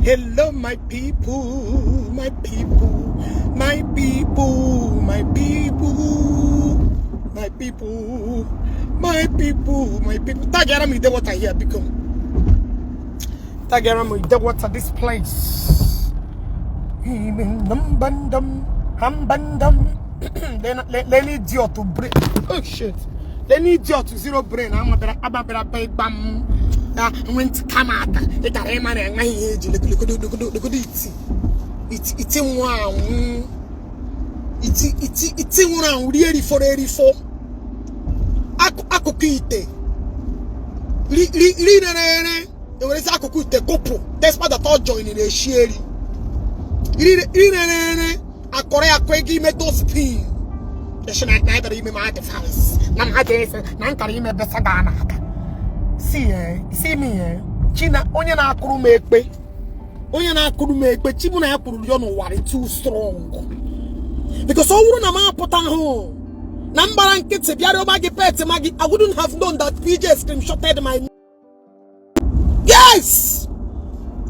Hello, my people, my people, my people, my people, my people, my people, my people. Tagara m ide water here, biko. Tagara m ide water this place. Hambandam, hambandam. Let idiot to brain. Oh shit. Let idiot to zero brain. I'm a better big bam. Went come out. Ị gara ịma na enweghị ihe eji legodo iti. Iti iti nwụrụ anwụ. Iti iti iti nwụrụ anwụ rie erifọrọ erifọ. Akụkụ ite. Ri ri ri rere ere. Ewerezi akụkụ ite kụpụ. Despite that all join na-eshi eri. Ri ri rere ere. Akọrọ ya akọ ego ime dustbin. Esi na na bịara ime m advice. Na m ha ese na m kara ime besa ga n'aka. See, eh, see me, eh. China onye na-akụrụ m ekpe. Onye na-akụrụ m ekpe, chi mụ na ya kwuru ya n'ụwa dị too strong. Because ọ bụrụ na m apụta hụ na mgbara nkịtị bịara ọma gị pet ma gị, I wouldn't have known that PJ screenshotted my. Yes!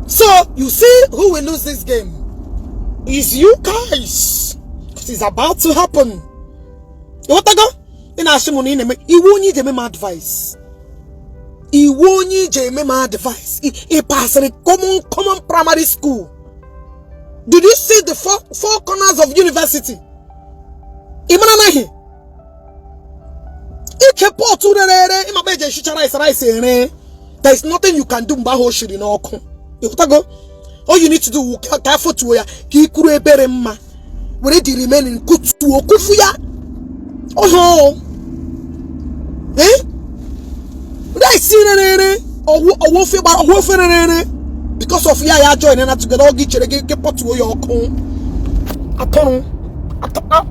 So, you see who will lose this game? It's you guys. Because it's about to happen. Ịghọtago? Ị na-asị m na ị na-eme iwu onye iji eme m advice. Iwu onye iji eme m advice. Ị pasịrị common common primary school. Did you see the four corners of university? Ị mara naghị? Ike pot rere ere ịmakpa eji eshicha rice rice ere. There is nothing you can do mgbe ahụ o shiri n'ọkụ. Ịghọtago? All you need to do wụ ka fotuo ya ka ị kwuru ebere mma were the remaining kutuo kufu ya. Ọhụ. Eh? Rice rere ere ọwụ ọwụ ofe gbara ọwụ ofe rere ere because of ya ya join na together ọ gị chere gị gị pọtuo ya ọkụ. Atụrụ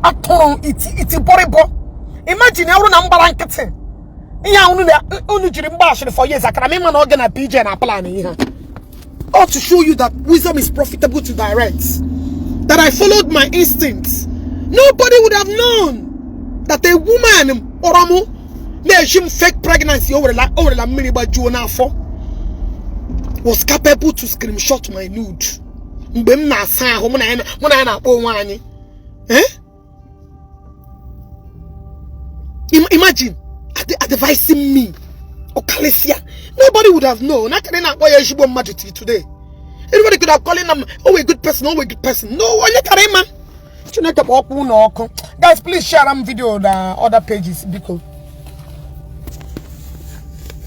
atụrụ iti iti bọrịbọ. Imagine ya bụrụ na m gbara nkịtị ihe a unu unu jiri mgba ashịrị for years akara m ịma na oge na PJ na plan ihe a. All to show you that wisdom is profitable to direct. That I followed my instincts. Nobody would have known that a woman kpọrọ mụ na-eji m fake pregnancy o werela mmiri gbajuo n'afọ was capable to screenshot my nude mgbe m na-asa ahụ mụ na ya na-akpọ onwe anyị. Eh? Imagine advising me. Ọkalịsịa. Nobody would have known. Akara na-akpọ ya ezigbo mmadụ till today. Everybody could have called him, oh, a good person, oh, a good person. No, onye kara ịma. Chineke bụ ọkụ na ọkụ. Guys, please share am video na other pages, biko.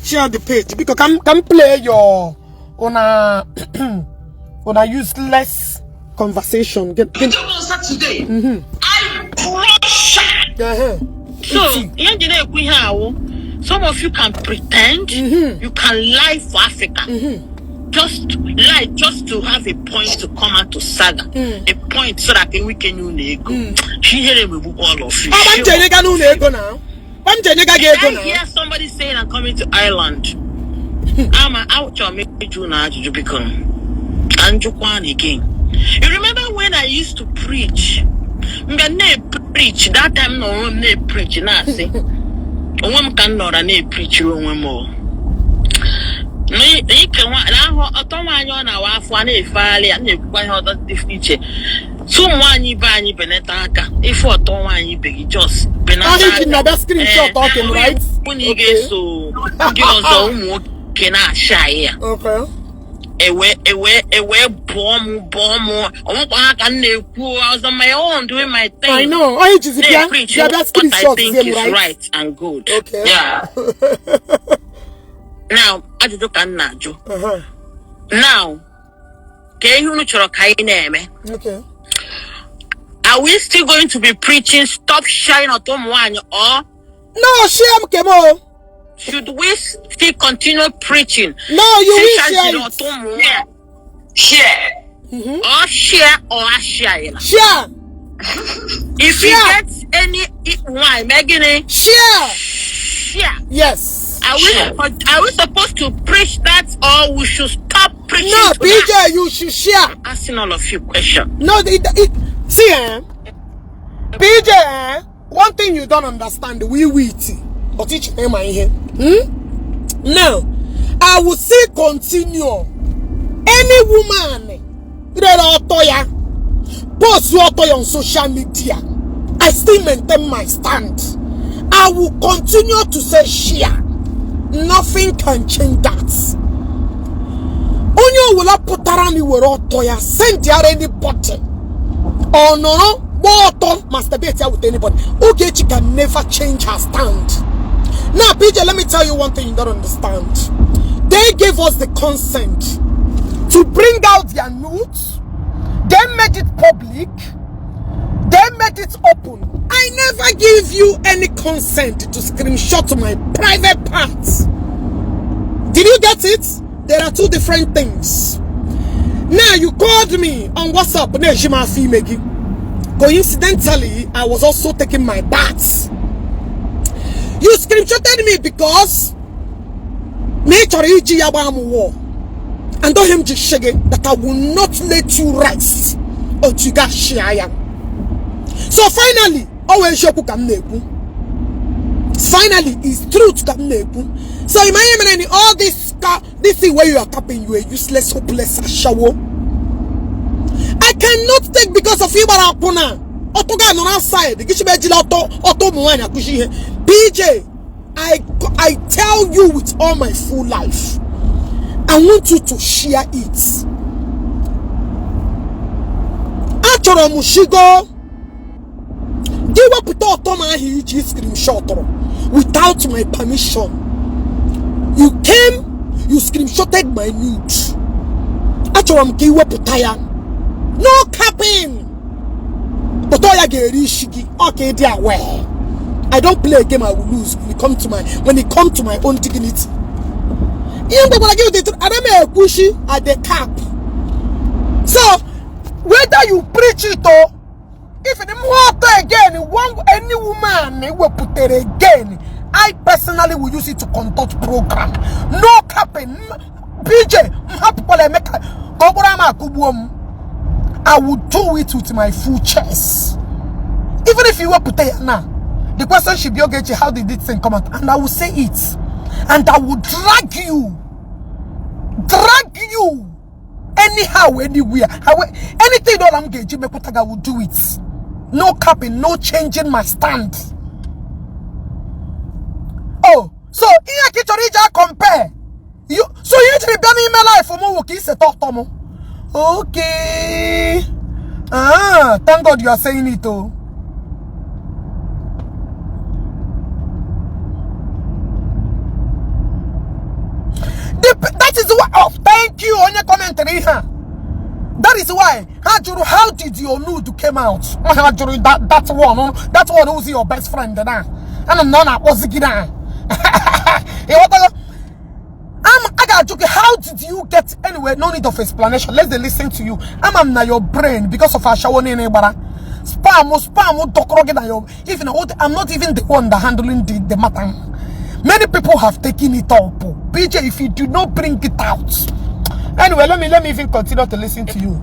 Share the page biko ka m play your una useless conversation. Get, On Saturday, I brush her. So, ihe ndị na-ekwu ihe awụ, some of you can pretend, you can lie for Africa. Just lie just to have a point to come out to saga. A point so that we can unu ego. Ihere emegbukwa all of you. Ọ m ji enyega n'ụlọ ego na. Ọ m ji enyega gị ego I na. hear somebody saying, "I'm coming to Ireland." Ama achọrọ m ịjụ na ajụjụ, biko. Ka m jụkwa again. You remember when I used to preach? Mgbe m na-preach that time na onwe m na-preach na-asị onwe m ka m nọrọ na-epreachiri onwe m o. Ike na ahụ ọtọ nwaanyị ọ na-awa afọ a na-efegharị ya na-ekwukwa ihe ọzọ dị iche. So ụmụ nwaanyị ibe anyị benata aka ife ọtọ nwaanyị ibe gị just benata. Ahụ iji na-abịa screenshot Eh, ọkụ m, right? Hụ na ị ga-eso ndị ọzọ ụmụ nwoke na-acha anyị ya. Ewe ewe ewe bụọ m ọmụkwa ha ka m na-ekwu ọzọ, my own, doing my thing. I know. Ọ ijizi bịa Na-preach bịa bịa what I screenshot think zie m, is right? right and good. Okay. Yeah. Now, ajụjụ ka m na-ajụ. Now, ka ihe unu chọrọ ka anyị na-eme? Okay. Are we still going to be preaching stop sharing ọtọ ụmụ nwaanyị or No, share m kem o. should we still continue preaching? No, you will Say share it. ọtọ ụmụ nwaanyị Share. Or share or share ya. Share. If you Share. get any nwaanyị, mee gịnị? Share. Share. Yes. Are we supposed to preach that or we should stop preaching No, to that? PJ, you should share. I'm asking all of you question. No, see, eh? PJ, eh? One thing you don't understand, we wait. But each name I hear. Now, I will still continue. Any woman rere ọtọ ya, post ọtọ ya on social media, I still maintain my stand. I will continue to say share. Nothing can change that. Onye ọwụla pụtara na were ọtọ ya send ya anybody, ọ nọrọ gba ọtọ masturbate ya with anybody, Ogechi can never change her stand. Now, PJ, let me tell you one thing you don't understand. They gave us the consent to bring out their nudes. They made it public. They made it open. I never give you any consent to screenshot my private parts. Did you get it? There are two different things. Now, you called me on WhatsApp. Coincidentally, I was also taking my bath. You screenshotted me because nature iji ya gbaa m war. And don't him just shege that I will not let you rest until you got share ya. So finally, always eziokwu ka m na-ekwu. Finally, it's truth ka m na-ekwu. So imagine all this this thing where you are tapping, you are useless, hopeless ashawo. I cannot take because of you gbara akwụna. Ọtọ ga nọ outside. Gị chibe ejila ọtọ ọtọ ụmụ nwaanyị akụzi ihe. PJ, I tell you with all my full life, I want you to share it. Achọrọ m shigo gị wepụta ọtọ m ahụ iji screenshotụrụ without my permission. You came, you screenshotted my nude. Achọrọ m ka ị wepụta ya. No capping. Pụta ya ga-eri isi gị. Ọ ka ị dị aware. I don't play a game I will lose when it come to my own dignity. Ihe m gwakwara gị ụdị ana m ekwuchi at the cap. So whether you preach it or if the water again, one any woman wepụtara again, I personally will use it to conduct program. No capping. BJ, m hapụkwala Emeka ka ọ bụrụ ama akụgbuo m. I will do it with my full chest. Even if you wepụta ya now, the question should be, Ogechi, how did this thing come out? And I will say it. And I will drag you. Drag you. Anyhow, anywhere. Anything that I'm getting, I will do it. No capping, no changing my stand. Oh, so ihe ka ị chọrọ iji compare. You so you jiri bịa n'ime life m wụ ka ị seta ọtọ m. Okay. Ah, thank God you are saying it oh. That is why. Oh, thank you. Onye commentary here. That is why. Ha jụrụ, how did your nude came out? Ha jụrụ that one. That one who's your best friend now. Ana m na ọ na-akpọzi gị na. Ịghọtago? I got you. How did you get anyway? No need of explanation. Let's listen to you. I'm na your brain because of ashawo nene bara. Spam, spam, na your. Even I'm not even the one that handling the matter. Many people have taken it up. PJ, if you do not bring it out. Anyway, let me even continue to listen to you.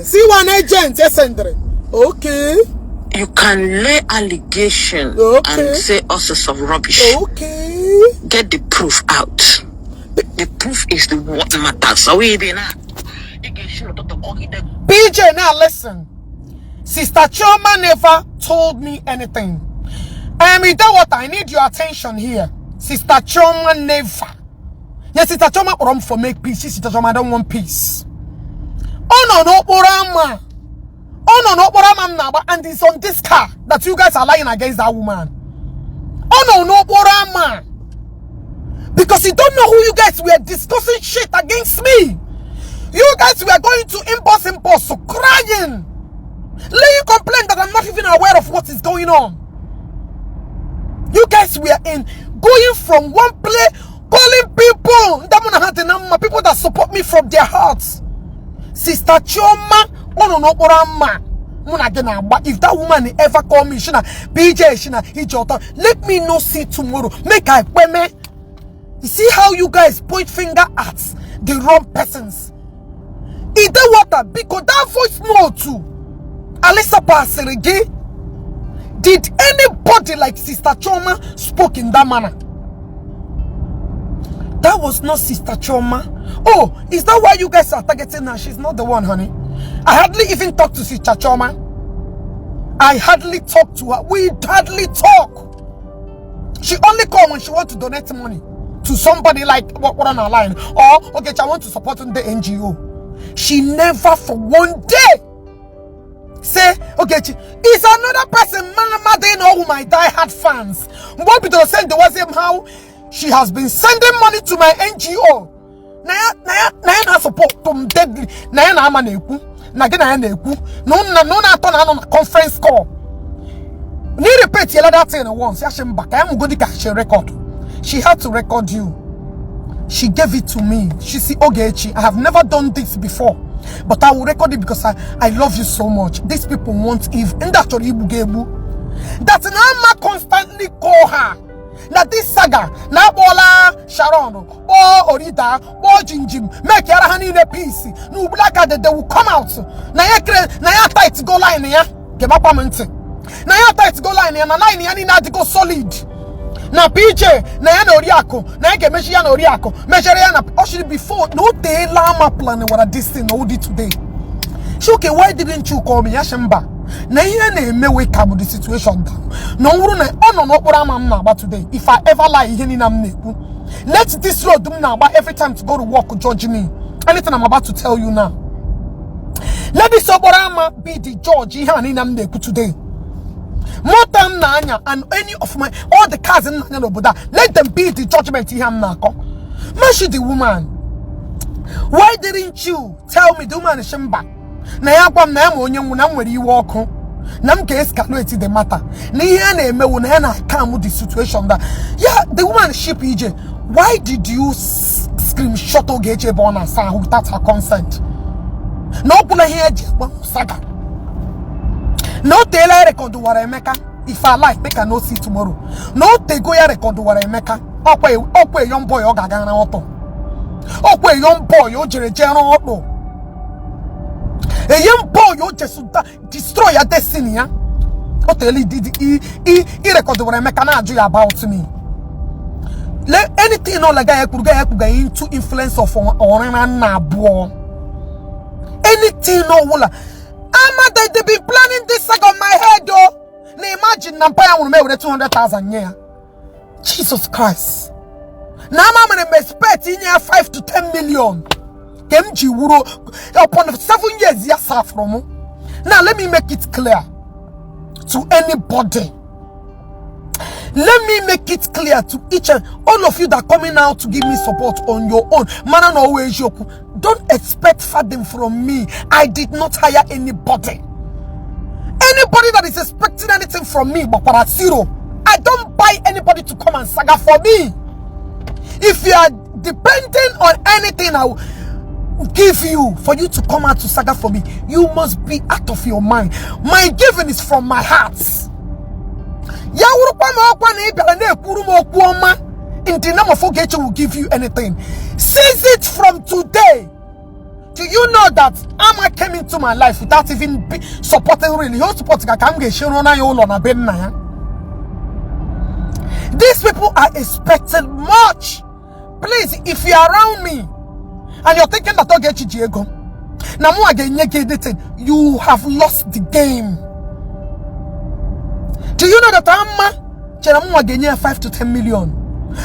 See one agent, yes, Andre. Okay. You can lay allegation Okay. and say all sorts of rubbish. Okay. Get the proof out. The proof is the what matters. So we dey now. PJ, now listen. Sister Chioma never told me anything. You know what? I need your attention here. Sister Chioma never. Yes, Sister Chioma kpọrọ m for make peace. Sister Chioma, I don't want peace. Oh no, no, Orama. Oh no, no, Orama m na-agba, and it's on this car that you guys are lying against that woman. Oh no, no, Orama. Because you don't know who you guys were discussing shit against me. You guys were going to impulse, impulse, so crying. Laying complaint that I'm not even aware of what is going on. You guys were in going from one place, calling people, people that support me from their hearts. Sister Chioma, oh no, if that woman ever call me, Shina, BJ, Shina, Ijota, let me know see tomorrow. Make I me. You see how you guys point finger at the wrong persons. Ide water, because that voice note too. Alisa Pasirigi, did anybody like Sister Chioma spoke in that manner? That was not Sister Choma. Oh, is that why you guys are targeting her? She's not the one, honey. I hardly even talk to Sister Choma. I hardly talk to her. We hardly talk. She only call when she want to donate money to somebody like what on our line, or okay, I want to support the NGO. She never for one day say, okay, it's another person. Mama, they know who my die-hard fans. What people saying there was him how she has been sending money to my NGO. Na ya na ya na ya na support them deadly. Na ya na ama na-ekwu na gị na ya na-ekwu na unu na atọ na anọ na conference call. Ni repeat yela that thing once. Ya sị mba, ka ya mugodi ka she record. She had to record you. She gave it to me. She said, "Ogechi, I have never done this before, but I will record it because I love you so much. These people want Eve." Ndị a chọrọ igbu gị egbu. That na ama constantly call her. Na this saga, na akpọọla Sharon, kpọọ Orida, kpọọ Jinjim, make yara ha niile peace. Na ugbulaka they will come out. Na ya kre, na ya tight go line ya. Gemakwa m ntị. Na ya tight go line ya, na line ya niile adịgo solid. Na PJ na ya na Oriakụ, na ya ga-emechi ya na Oriakụ, mechere ya na ọ shiri before na o teela ama plan wara this thing na ụdị today. She, "Okay, why didn't you call me?" Ya sị mba, na ihe na-emewe ka bụ the situation down, na ọ bụrụ na ọ nọ n'okporo ama m na-agba today. If I ever lie, ihe niile m na-ekwu, let this road m na-agba every time to go to work judge me. Anything I'm about to tell you now, let this okporo ama be the judge. Ihe a niile m na-ekwu today, moto m na-anya and any of my all the cars m na-anya n'obodo a, let them be the judgment. Ihe m na-akọ mashi, the woman, "Why didn't you tell me?" The woman sị mba, na ya gwa m na ya ma onye nwu na m nwere iwe ọkụ, na m ga-escalate the matter, na ihe a na-emewu na ya na calm the situation that yeah. The woman ship ije, "Why did you screenshot Ogechi ebe ọ na-asa ahụ without her consent?" Na ọ gwụla ihe eji agba saga, na o teela ya record wara Emeka. If I like, make I no see tomorrow. Na o tego ya record wara Emeka. Ọkwa young boy ọ ga-aga na ọtọ, ọkwa young boy o jere jee rụọ ọkpụ, a young boy o jesu destroy ya destiny ya. O teela i record wara Emeka na-ajụ ya about me. Le anything ọ ga ya kwuru ga ya kwuga into influence of ọrịra nna abụọ. Anything ọwụla ama, they been planning this saga on my head oh. Na imagine na mpa ya nwụrụ m ewere 200,000 nye ya. Jesus Christ, na ama mere m expect inye ya 5 to 10 million ka m ji wuro upon 7 years ya safụrụ m. Now let me make it clear to anybody, let me make it clear to each and all of you that coming out to give me support on your own, mana na ọwa eziokwu, don't expect funding from me. I did not hire anybody. Anybody that is expecting anything from me gbakwara zero. I don't buy anybody to come and saga for me. If you are depending on anything I will give you for you to come out to saga for me, you must be out of your mind. My giving is from my heart. Ya wụrụkwa m ọkwa na ị bịara na-ekwuru m okwu ọma in the name of Ogechi will give you anything, seize it from today. Do you know that Ama came into my life without even supporting really? He support ka m ga-esi rụọ na ya ụlọ na be nna ya. These people are expecting much. Please, if you are around me and you're thinking that Ogechi ji ego na mụ a ga-enye gị anything, you have lost the game. Do you know that Ama chere m nwa ga-enye ya 5 to 10 million,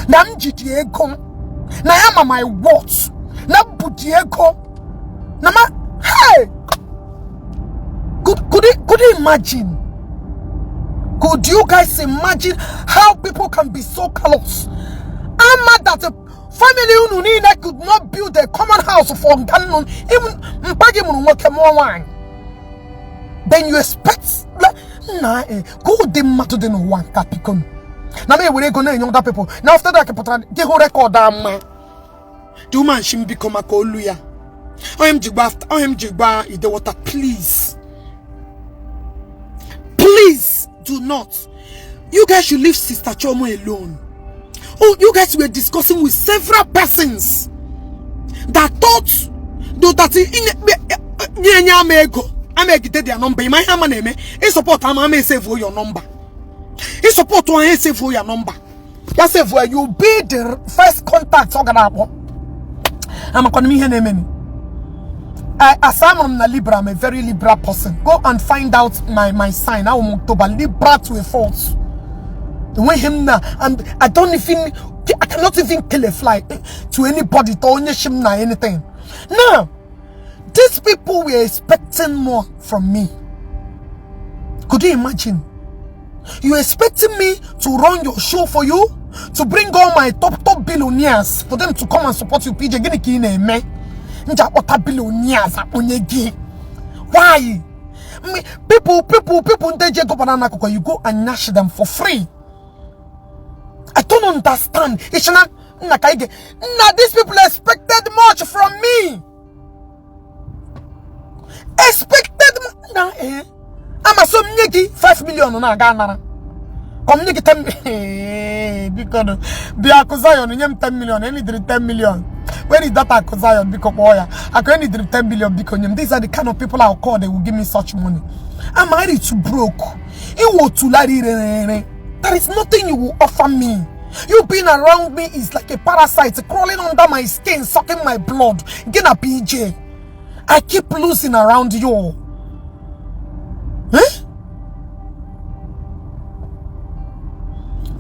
na m ji dị ego, na ya ma my worth, na m bụ dị ego na ma? Hey, could you imagine? Could you guys imagine how people can be so callous? Ama that a family unu niile could not build a common house for Ngannon, even mpa gị mụrụ nwoke mụọ nwaanyị, then you expect like, nna eh, ka ụdị mmadụ dị n'ụwa nke a biko na m ewere ego na-enye other people, na after that pụtara gị hụ record ama the woman shi m biko maka olu ya. Onye m ji gba onye m ji gba ide water, please, please do not. You guys should leave Sister Chomo alone. Oh, you guys were discussing with several persons that thought though that nye nye ama ego ama egide their number. Ịma ihe ama na-eme ị support ama ama esave your number, ị support onye esave your number. Ya save where you be the first contact ọ ga na-akpọ. Amakwana m ihe na-eme. As I'm na Libra, I'm a very Libra person. Go and find out my sign. I'm October Libra to a fault. The way him now, and I don't even, I cannot even kill a fly to anybody, to only him na anything. Now, these people were expecting more from me. Could you imagine? You expecting me to run your show for you? To bring all my top billionaires for them to come and support you, PJ? Gịnị ka ị na-eme? Nje akpọta billionaires akpọnye gị. Why? People ndị ji ego banana akụkọ, you go and gnash them for free. I don't understand. Ishana, nna ka ige. Nna, these people expected much from me. Expected na eh. Ama so m nye gị 5 million na-aga anara. Ka m nye gị 10 biko no. Bịa Akụ Zion nye m 10 million. I need 10 million. Where is that Akụ Zion? Biko kpọọ ya. Akụ, I need 10 million biko nye m. These are the kind of people I'll call. They will give me such money. I'm ready to broke. Iwo tulari re. There is nothing you will offer me. You being around me is like a parasite crawling under my skin, sucking my blood. Gina PJ. I keep losing around you. Eh?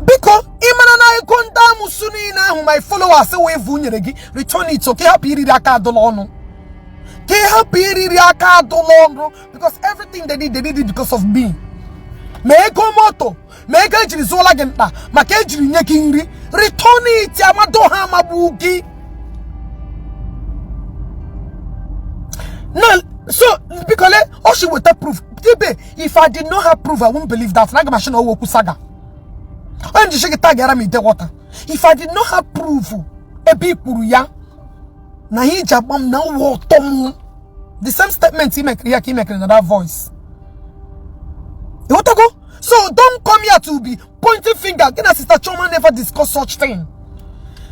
Biko, ịmara na ego ndị amụsụ niile ahụ my followers wee vu nyere gị, return it, okay? Hapụ iriri aka adụla ọnụ. Ka ị hapụ iriri aka adụla ọnụ, because everything they did it because of me. Ma ego moto, ma ego ejiri zụọla gị mkpa, maka ejiri nye gị nri, return it, amado ha amagbu gị. No, so because all she with that proof. If I did not have proof, I won't believe that. Naga machine or saga. I'm just shaking tag me the water. If I did not have proof, a big puruya. Na he jabam na water. The same statement he make here, he make in that voice. You want to go? So don't come here to be pointing finger. Then Sister Choma never discussed such thing.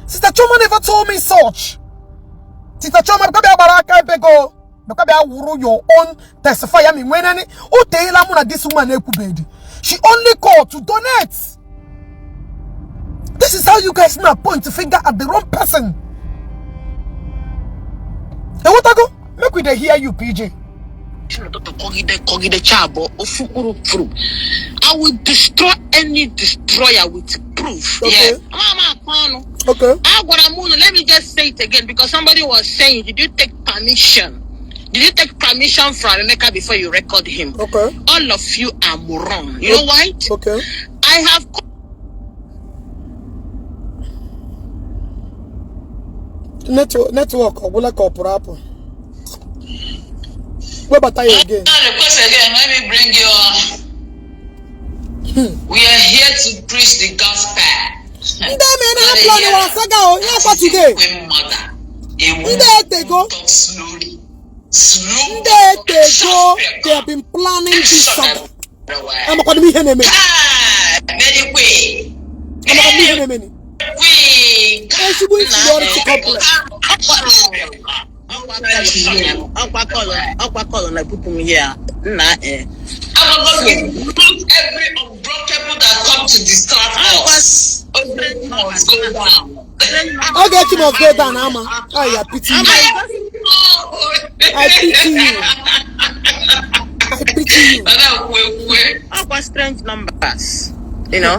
Sister Choma never told me such. Sister Choma, go. Because your own testify. I mean, when any this woman, she only called to donate. This is how you guys now point the finger at the wrong person. Hey, what I go? Make we dey hear you, PJ. I will destroy any destroyer with proof. Okay. Yeah. Mama, okay. Let me just say it again because somebody was saying, did you take permission? Did you take permission from Emeka before you record him? Okay. All of you are moron. You know why? Okay. I have network or like up. Where about you again? Request again. Let me bring you on. We are here to preach the gospel. Today. Slowly. They have been planning this saga. I'm going to be here. I'm going to be here. Every unbroken that come to distract us. Must go down. Ogechi must go down, Ama. I pity you. I pity you. I pity you. Aqua strange numbers, you know.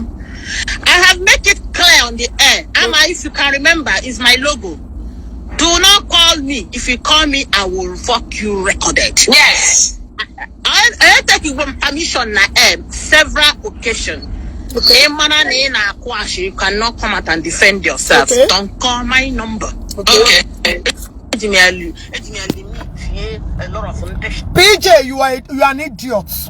I have made it clear on the air. Ama, if you can remember, is my logo. Do not call me. If you call me, I will fuck you recorded. Yes. I take you permission na air several occasions. Okay. You cannot come out and defend yourself. Okay. Don't call my number. Okay. Okay. PJ, you are an idiot.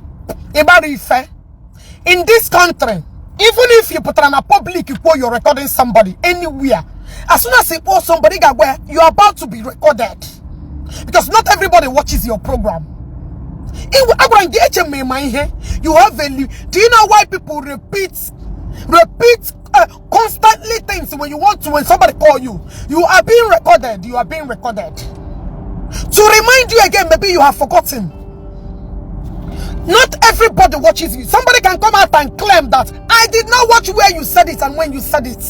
In this country, even if you put on a public, you're recording somebody anywhere. As soon as you post somebody, you are about to be recorded. Because not everybody watches your program. You have a, do you know why people repeat constantly things when you want to, when somebody call you? You are being recorded. You are being recorded. To remind you again, maybe you have forgotten. Not everybody watches you. Somebody can come out and claim that I did not watch where you said it and when you said it.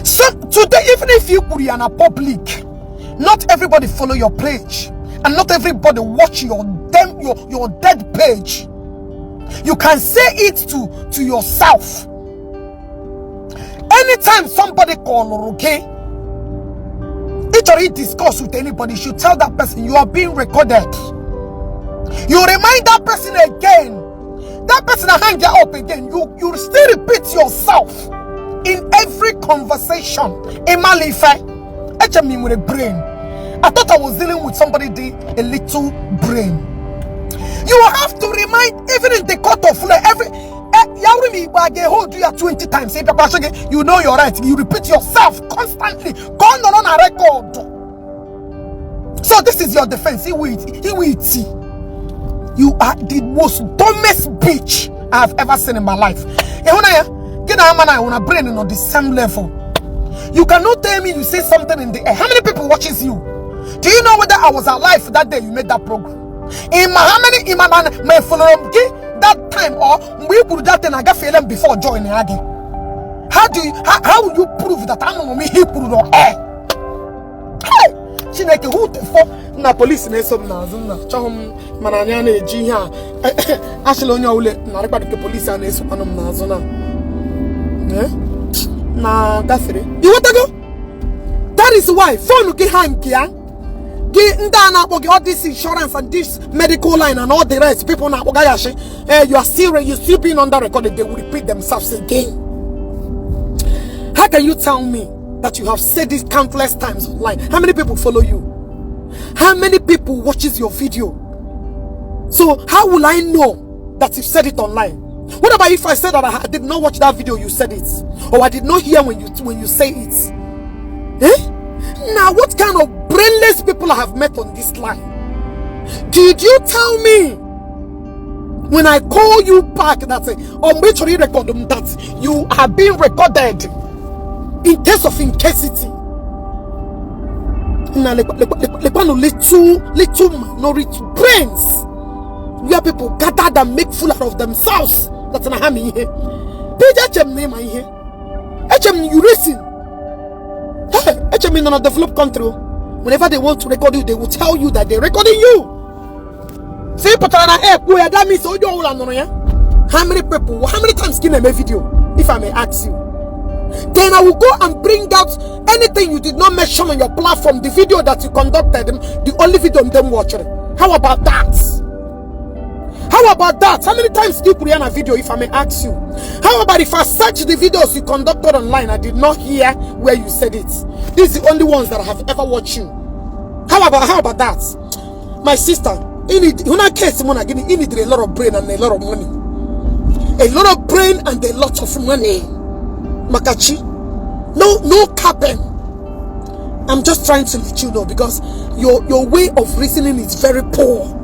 So today, even if you put it on a public, not everybody follow your page, and not everybody watch your dead page. You can say it to yourself. Anytime somebody call, okay, literally discuss with anybody, you should tell that person you are being recorded. You remind that person again. That person hang you up again. You still repeat yourself in every conversation. Ị malife, eche m with a brain. I thought I was dealing with somebody with a little brain. You have to remind, even in the court of law, every hold you 20 times. You know you're right. You repeat yourself constantly. Go on a record. So this is your defense. He will see. You are the most dumbest bitch I have ever seen in my life. Brain on the same level. You cannot tell me you say something in the air. How many people watches you? Do you know whether I was alive that day you made that program? In my how many in my man my follow that time or we put that thing I got them before joining again? How do you how will you prove that I'm on me he put it on air? Hey, Chineke, who the fuck na police na-eso m n'azụ na chọghị m mana anyị na-eji ihe a asịla onye ọbụla narịkwa dịka polisi a na-esokwanụ m n'azụ na na gafere. Iwetago? That is why phone gị ha nke ya gị ndị a na-akpọ gị all this insurance and this medical line and all the rest people na-akpọ gị asị, you still being under recorded. They will repeat themselves again. How can you tell me that you have said this countless times online? How many people follow you? How many people watches your video? So how will I know that you said it online? What about if I said that I did not watch that video you said it, or I did not hear when you say it? Eh? Now what kind of brainless people I have met on this line? Did you tell me when I call you back that on which record that you are being recorded in case of incasity? Now little minority brains where people gathered and make fool out of themselves. That's not how me here. PJ name I here. HM you reason. Hey, HM in a developed country. Whenever they want to record you, they will tell you that they're recording you. See, put on a air, that means how many people, how many times can I make video? If I may ask you. Then I will go and bring out anything you did not mention on your platform, the video that you conducted, the only video them watching. How about that? How about that? How many times did you put on a video, if I may ask you? How about if I search the videos you conducted online, I did not hear where you said it? These are the only ones that I have ever watched you. How about that? My sister, you need a lot of brain and a lot of money. A lot of brain and a lot of money. Makachi. No capping. I'm just trying to let you know because your way of reasoning is very poor.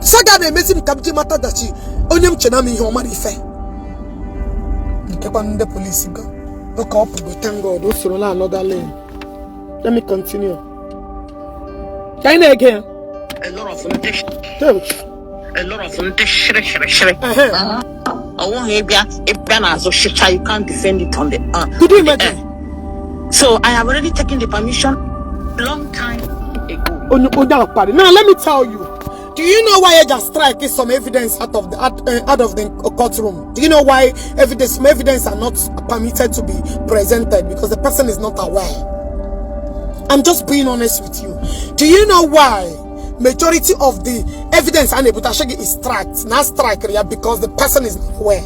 Saga na-emezi m ka m ji mata dachi onye m che na m ihe ọmara ife nkekwa ndị polisi go okay, up go thank God o sorola another lane. Let me continue. Can you again? A lot of ndị shiri shiri shiri. You can't defend it on the Could you imagine? So I have already taken the permission long time ago. Now let me tell you. Do you know why I just strike some evidence out of the courtroom? Do you know why some evidence are not permitted to be presented? Because the person is not aware. I'm just being honest with you. Do you know why majority of the evidence and is striked? Not strike because the person is not aware.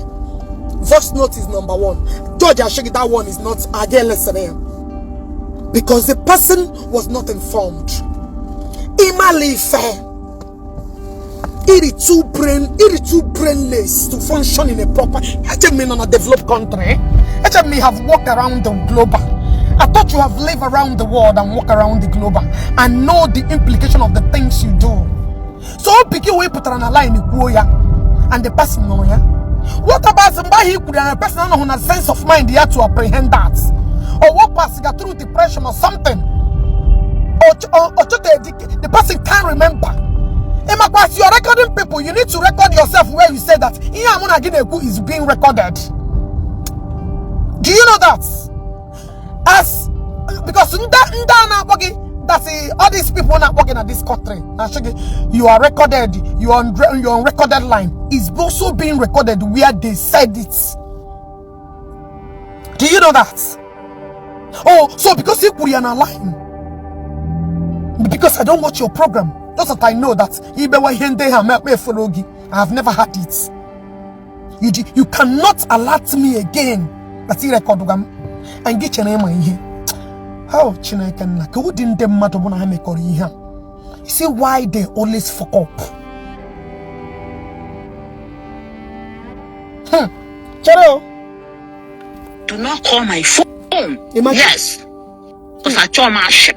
Voice note is number one. George Ashegi, that one is not again because the person was not informed. Imalife. It is too brainless to function in a proper. HME in a developed country. HME have walked around the globe. I thought you have lived around the world and walk around the globe and know the implication of the things you do. So pick your way put on a line and the person know ya. What about somebody who could and a person who has a sense of mind here to apprehend that? Or what pass got through depression or something? The person can't remember. Ịmakwa, as you are recording people, you need to record yourself where you say that ihe a mụ na gị na-ekwu is being recorded. Do you know that? As because ndị a na-akpọ gị, that all these people na-akpọ gị na this country na-achọ gị, you are recorded, you are on recorded line is also being recorded where they said it. Do you know that? Oh, so because ị kwuru ya na line, because I don't watch your program, just that I know that ibewa ihe ndị ha ma follow gị, I have never had it. You cannot alert me again that ị record m and gị chere ịma ihe. Oh, Chineke nna, ka ụdị ndị mmadụ bụ na ha mekọrọ ihe a. You see why they always fuck up? Chere o. Do not call my phone. Imagine. Yes. Because achọ m ashị.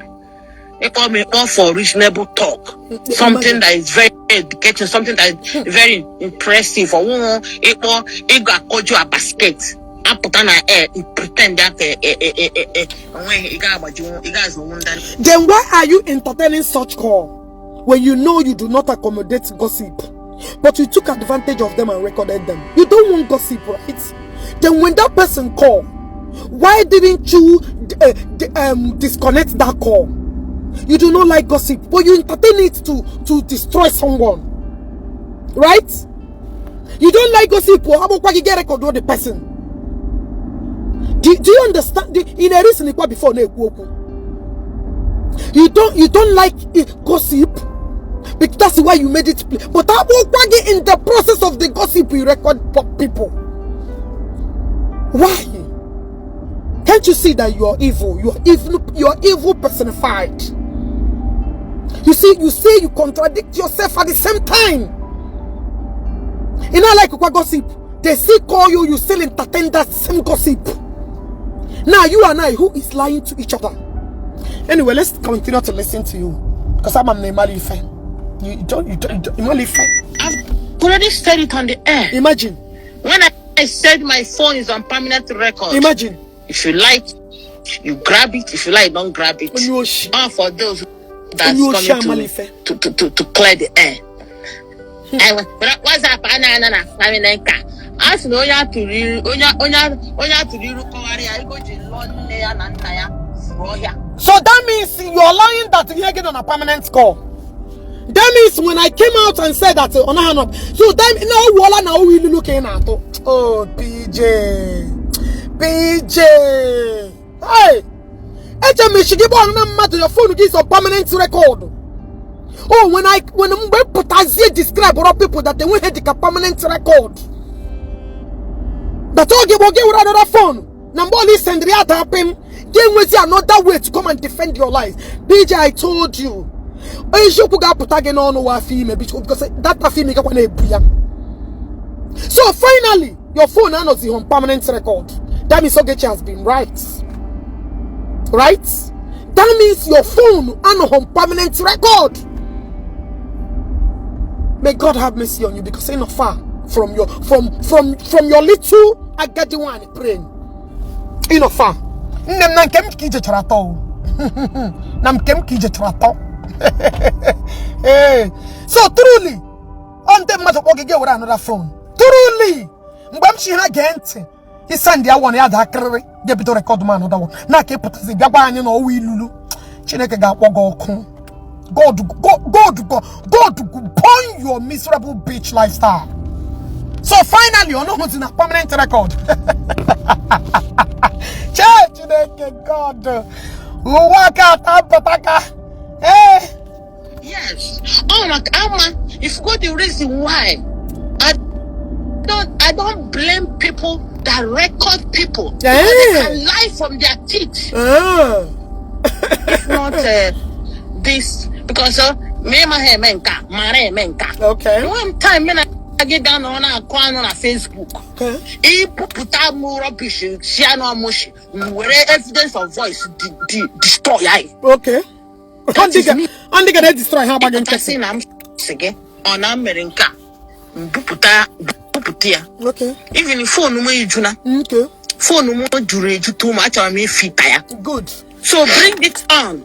Ịkpọ m, ịkpọ for reasonable talk. Something that is very educating, something that is very impressive. Ọwụwụ ịkpọ ịga akọju a basket. Apụta na air, i pretend ya ka onweghị ị ga-agbajinwu, ị ga-azụnwu ndị. Then why are you entertaining such call when you know you do not accommodate gossip, but you took advantage of them and recorded them? You don't want gossip, right? Then when that person called, why didn't you disconnect that call? You do not like gossip, but you entertain it to destroy someone, right? You don't like gossip, or how about you get record the person? Do you understand? In a reason before na-ekwu okwu. You don't like gossip, because that's why you made it play. But agbụkwa in the process of the gossip, you record people. Why? Can't you see that you are evil? You are evil. You are evil personified. You see, you say you contradict yourself at the same time. You know, like gossip. They still call you, you still entertain that same gossip. Now you and I, who is lying to each other? Anyway, let's continue to listen to you. Because I'm a Nemali fan. You don't, Imali fan. I've already said it on the air. Imagine. When I said my phone is on permanent record. Imagine. If you like, you grab it. If you like, don't grab it. Onye All for those that's Onye coming Amalife. to clear the air. WhatsApp a na-ana na family nka. A sị na onye atụrụ iru onye atụrụ iru kọwara ya ego ji lụọ nne ya na nna ya furu ọhịa. So that means you're lying that you get on a permanent call. That means when I came out and said that on hand up. So that no wala na we looking at. Oh, PJ. PJ. Hey. Eche me shigi bo na mmadụ, your phone is on permanent record. Oh, when mgbe pụtazie describe other people that they went the permanent record. That oge bụ oge were another phone. Na mgbe ọla send ya happen, ga enwezi another way to come and defend your life. PJ, I told you. Eziokwu ga-apụta gị n'ọnụ wa afọ ime, because that afọ ime gakwa na-ebu ya. So finally, your phone anọzi on permanent record. That means Ogechi has been right. Right? That means your phone anọ on permanent record. May God have mercy on you, because ain't not far from your from your little agadi one praying. Ain't not far. Nne m, na nke m ka ije chọrọ atọ o. Na nke m ka ije chọrọ atọ. Hey. So truly, ọ ndị mmadụ kpọ gị, gị were another phone. Truly, mgbe m chi ha gee ntị, ịsend ya one, ya daa kịrịrị, ga-ebido record m another one. Na ka ịpụtazi bịa gwa anyị na ọwụ ilulu. Chineke ga-akpọ gị ọkụ. God, God, God, God, God will burn your miserable bitch lifestyle. So finally, ọ nọghịzi na permanent record. Chee Chineke God. Ụwa aka ata mpụtaka. Ee. Yes. Oh, like Alma, if you go the reason why I don't blame people that record people. Because they can lie from their teeth. Ah. If not this, because me ma ha eme nka, mara eme nka. One time me na gị gaa nọrọ na-akụ anụ na Facebook. Ibupụta m rubbish si anụ ọmụshi, m were evidence of voice destroy ya. That is me. Ndị ga na-destroy ha agbaghị Ịpụtasị nkịtị. Na m sị gị ọ na m mere nke a, m bupụta bupụta ya. Even phone m ejuna. Phone m juru eju too, ma achọrọ m ifita ya. Good. So bring it on.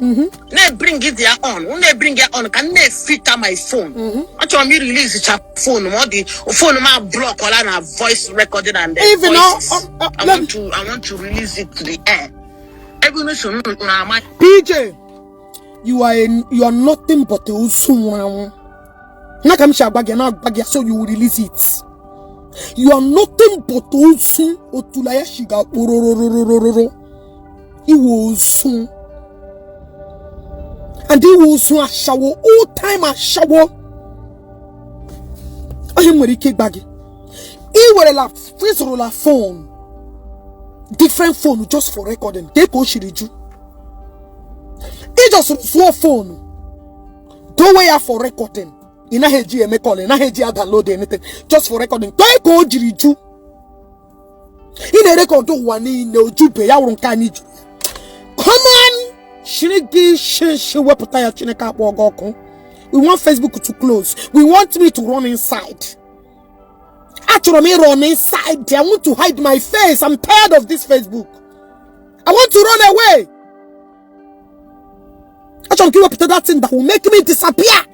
Na bring it there on. Unu bring it on ka m na-efita my phone. Achọrọ m i-release cha phone m, ọ dị phone m a block ọla na voice recording and the Even now, voices. I want to release it to the air. Ebe unu so unu ama. PJ, you are nothing but a ozu nwụrụ anwụ. Na ka m si agwa gị na agwa gị, so you will release it. You are nothing but ozu otula ya shiga kporororororo. Iwe ozu. And iwe ozu ashawo, all time ashawo. Onye m nwere ike ịgba gị. Ị werela ịzụrụla phone, different phone, just for recording. Ka o shiri ju. Ị just zụọ phone, dowe ya for recording. Ị naghị eji eme call, ị naghị eji ya download anything, just for recording. Ka o jiri ju. Ị na-erecord ụwa niile, ojube ya wụrụ nke anyị juru. Come on! Shiri gị shi wepụta ya. Chineke akpọ gị ọkụ. We want Facebook to close. We want me to run inside. Achọrọ m ịrun inside. I want to hide my face. I'm tired of this Facebook. I want to run away. Achọrọ m ka iwepụta that thing that will make me disappear.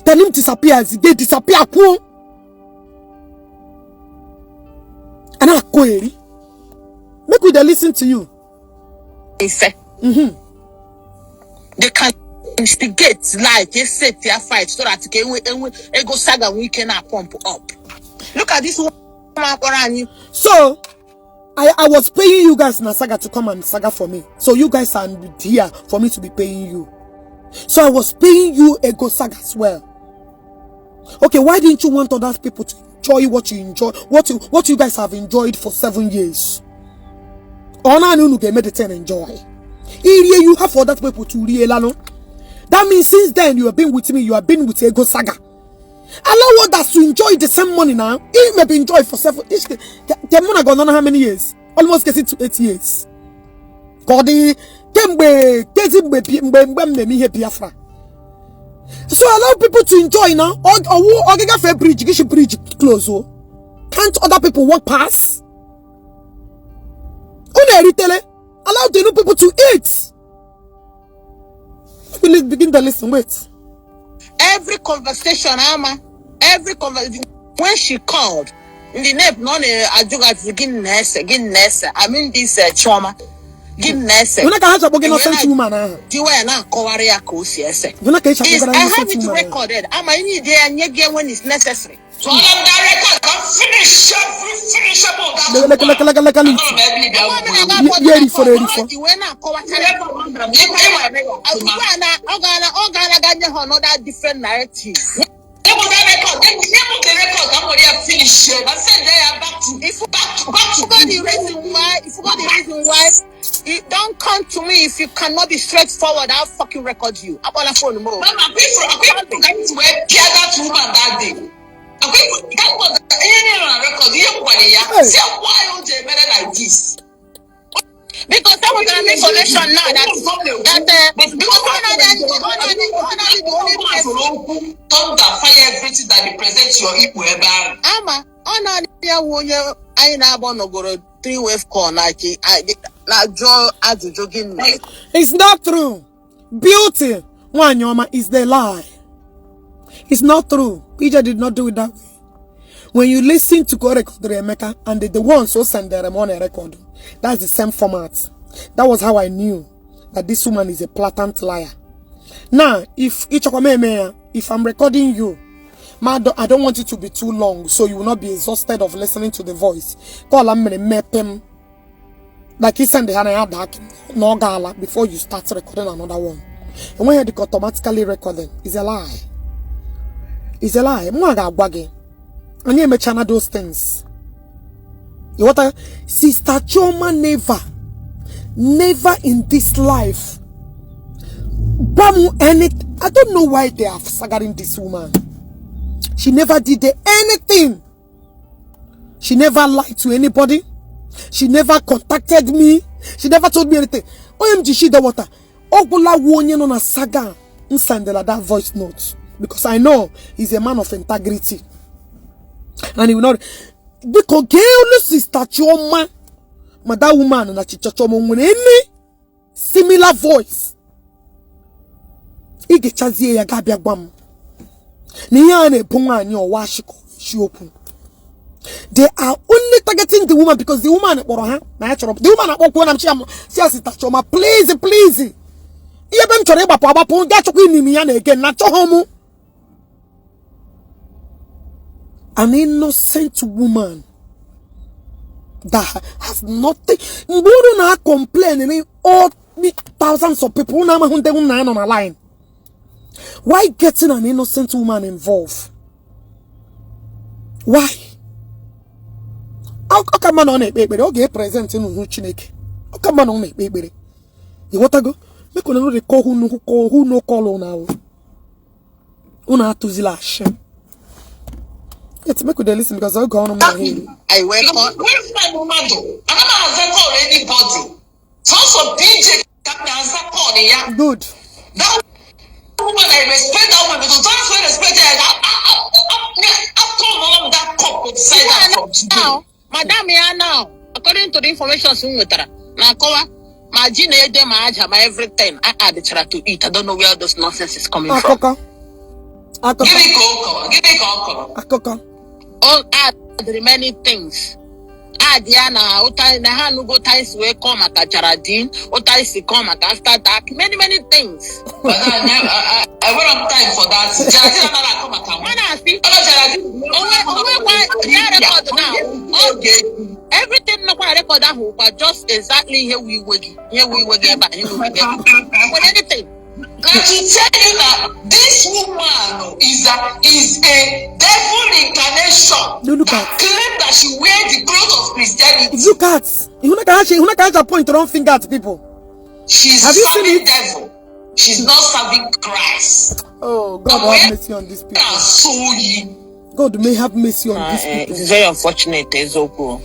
Then him disappear as they disappear kwuo. A na-akọ eri. Make we dey listen to you. Ife. They can instigate, like set their fight so that ka enwe ego saga nwee ike na pump up. Look at this woman kpọrọ anyị. So, I was paying you guys na saga to come and saga for me. So you guys are here for me to be paying you. So I was paying you ego saga as well. Okay, why didn't you want other people to enjoy what you enjoy, what you guys have enjoyed for 7 years? Ọ naanị unu ga-eme the thing enjoy. Irie, you have for other people to rie lano. That means since then you have been with me, you have been with Ego Saga. Allow others to enjoy the same money now. It may be enjoy for 7. The money gone on how many years? Almost getting to 8 years. Ka ọ dị kemgbe kezi mgbe m na-eme ihe Biafra. So allow people to enjoy now. Ọwụ ọ gagafe bridge, gị shi bridge close o. Can't other people walk past? Unu eritele. Allow the new people to eat. Will begin to listen. Wait. Every conversation ama, every conversation when she called ndị nep na ọ na-ajụ gị ajụjụ, gịnị na-ese, gịnị na-ese, I mean this Chioma, gịnị na-ese. Hụna ka ha chakpọ gị innocent woman ahụ. Diwa ya na-akọwara ya ka o si ese. Hụna ka ị chakpọgara I have innocent it woman ahụ. recorded ama ị need ya nye gị when it's necessary. So all of that record can finish every finishable that. Leke leke leke leke leke. Anọrọ m ebe ị bịa gwuo egwu. Ye erifọrọ erifọ. Iwe na-akọwachara ugbu a na ọ gaala ga nye ha another different narrative. Nye m that record, nye m the record ka m were ya finish ya, ka m send ya back to If back to back to forgot the reason why, you forgot the reason why you don't come to me. If you cannot be straightforward, I'll fucking record you. Akpọla phone m o. Mama, akwa ifuru ka m si wee pịa that woman that day. Akwa ifuru, that was ihe niile nọ na record, ihe m gwara ya. Hey. Si why o ji emere like this? Because that was an information now that because one the only person Okwu thunder fire everything that represents your Igbo ebe ahụ. Ama ọ naanị ya wụ onye anyị na-agba nọgoro three wave call na na-ajụ ajụjụ gị na It's not true. Beauty, nwanyị ọma, is the lie. It's not true. PJ did not do it that way. When you listen to go record Emeka and the ones who send their on a record, that's the same format. That was how I knew that this woman is a blatant liar. Now, if if I'm recording you, ma, I don't want it to be too long, so you will not be exhausted of listening to the voice. Call am. Like he send the hand no gala before you start recording another one. And when you automatically recording, it's a lie. It's a lie. Mụ ga-agwa gị. Anyị emechana those things. You what Sister Chioma never, never in this life. Gwa m any, I don't know why they are sagaring this woman. She never did anything. She never lied to anybody. She never contacted me. She never told me anything. OMG, she the water. Ogbola wu onye nọ na saga m sendela that voice note because I know he's a man of integrity. And he will not, because gee olu Sister Chioma. Ma that woman na Sister Chioma nwere any similar voice. Ị ga-echazie ya, ga-abịa gwa m na ihe a na-ebu nwaanyị ọwa ashịkọ isiokwu. They are only targeting the woman because the woman kpọrọ ha na ya chọrọ. The woman akpọkwuo na m, chi si ya, "Sister Chioma, please, please." Ihe ebe m chọrọ ịgbapụ agbapụ, ga chọkwa inimi ya na again na achọghị m. An innocent woman that has nothing. Mgbe unu na-complain, all the thousands of people unu amaghị ndị unu na-anọ na line. Why getting an innocent woman involved? Why? Ọ ka mma na ọ na-ekpe ekpere, ọ ga-epresent n'uhu Chineke. Ọ ka mma na ọ na-ekpe ekpere. Ịghọtago? Make una no dey call who no call, who no call una o. Unu atụzila ashị. Yet make we dey listen because oge ọrụ m na ha eri. I welcome. Waste time mmadụ. Ana m aza call anybody. Sọsọ PJ ka m na-aza call ya. Good. That woman, I respect that woman because that's why I respect her. I turn on that cup upside down from today. Now, madam ya now, according to the information m nwetara, na-akọwa ma ji na ede ma aja ma everything I addechara to it. I don't know where those nonsense is coming from. Akụkọ, akụkọ. Gịnị ka ọ kọrọ? Gịnị ka ọ kọrọ? Akụkọ. All add many things. Add ya na ụta na ha anụgo ụta isi wee kọọ maka Geraldine, ụta isi kọọ maka after dark, many many things. But I enwere m time for that. Geraldine anaghị akọ maka m. Ọ na-asị Ọ Geraldine. Onwe ya record now. Everything nọkwa na record ahụ kwa just exactly ihe wu iwe gị, ihe wu iwe gị ebe a, ihe wu iwe gị ebe a. Nwere anything. Na to tell you that this woman is a devil incarnation No, look that at. claim that she wear the clothes of Christianity. Look at, ịhụna ka ha ji point wrong finger at people. She's Have you seen serving it? devil. She's not serving Christ. Oh, God have mercy on these people. Na so yi. God may have mercy on these It people. is very unfortunate, eziokwu.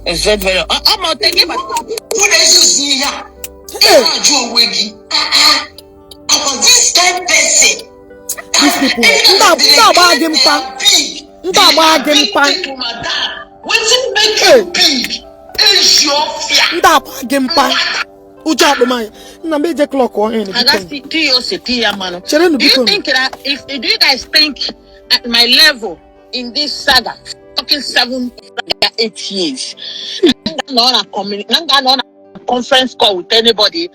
It's very very ọ ma ote gị Who na-ezuzu ihe a? Ị Hey, na-ajụ onwe gị, "Ah, ah, akwa this kind person." These people, ndị agba gị mpa. Ndị agba gị mpa. Wetin make Hey. you big? Ezi ọfịa. Ndị agba gị mpa. Ụjọ akpụmanya nna m eje clock ọhịa. Biko. Agasi ti ose ti ya mmanụ. Cherenụ. Do you Biko. think that if do you guys think at my level in this saga, talking 7, 8 years, na on a conference call with anybody,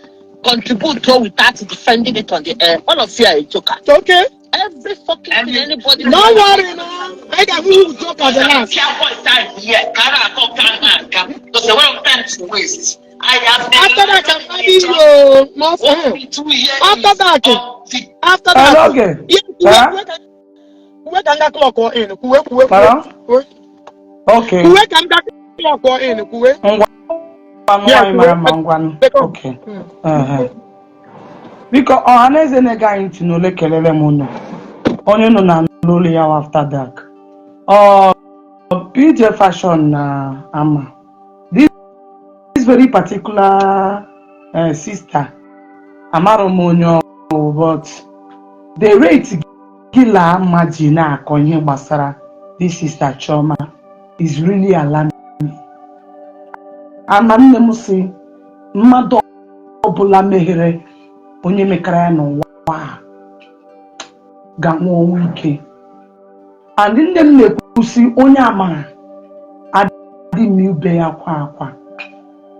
contribute to without defending it on the air? All of you are a joker. Okay. Every fucking thing anybody. No worry na. Anyị ga-ahụ who joke at the last. Pịa voice anyị here ka a na-akọ ka a na-aga because enwere m time to waste. I have been After that, I'm adding you more. What we do here After is that, of the after that. Hello, okay. Yeah, Huh? kwuwe ka m ga clock in. Kwuwe, kwuwe, kwuwe. Hello? Kwuwe. Okay. Kwuwe ka m ga clock in. Kwuwe. Ngwanụ. Yeah, Nwaanyị kwuwe. mara mma, ngwanụ. Okay. Ehe. Biko, ọha na eze na-ege anyị ntị n'ole, kelele m unu. Onye nọ na n'ụlọ ya after dark. Ọ PJ Fashion na ama. This very particular sister, amarọ m onye ọ, but the rate gị la ama ji na-akọ ihe gbasara this sister Chioma is really alarming. Ama nne m si mmadụ ọbụla meghere onye mekara ya n'ụwa a ga-anwụ ọnwụ ike. And nne m na-ekwusi onye amara adị m ube ya akwa akwa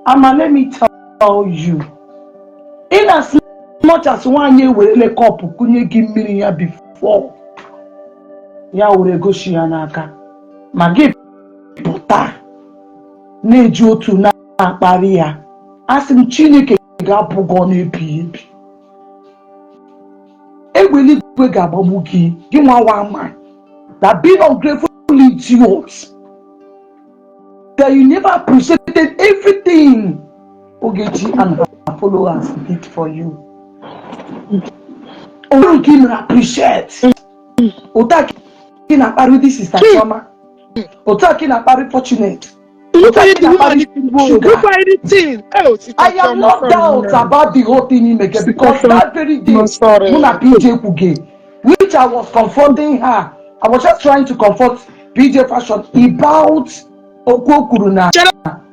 ama. Let me tell you, in as much as nwaanyị ewerele cup kụnye gị mmiri ya before ya were gosi ya n'aka ma gị pụta na-eji otu na-akparị ya, asị m Chineke ga-apụ gị ọnụ ebighị ebi, egbe eluigwe ga-agbagbu gị, gị nwa ama that being ungrateful idiot that you never appreciated everything Ogechi and her followers did for you. Onwere nke ị mere appreciate. Otu a ka ị na-akparị this sister Chioma, otu a ka ị na-akparị Fortunate, Look otu a at ka ị the woman. na-akparị Sugar. Look at anything. Oh, Sister I am Chioma, not sorry, doubt man. about the whole thing imege because Sister that very day Chioma, sorry. mụ na PJ kwuge, which I was confronting her, I was just trying to comfort PJ Fashion about okwu o kwuru na Chere.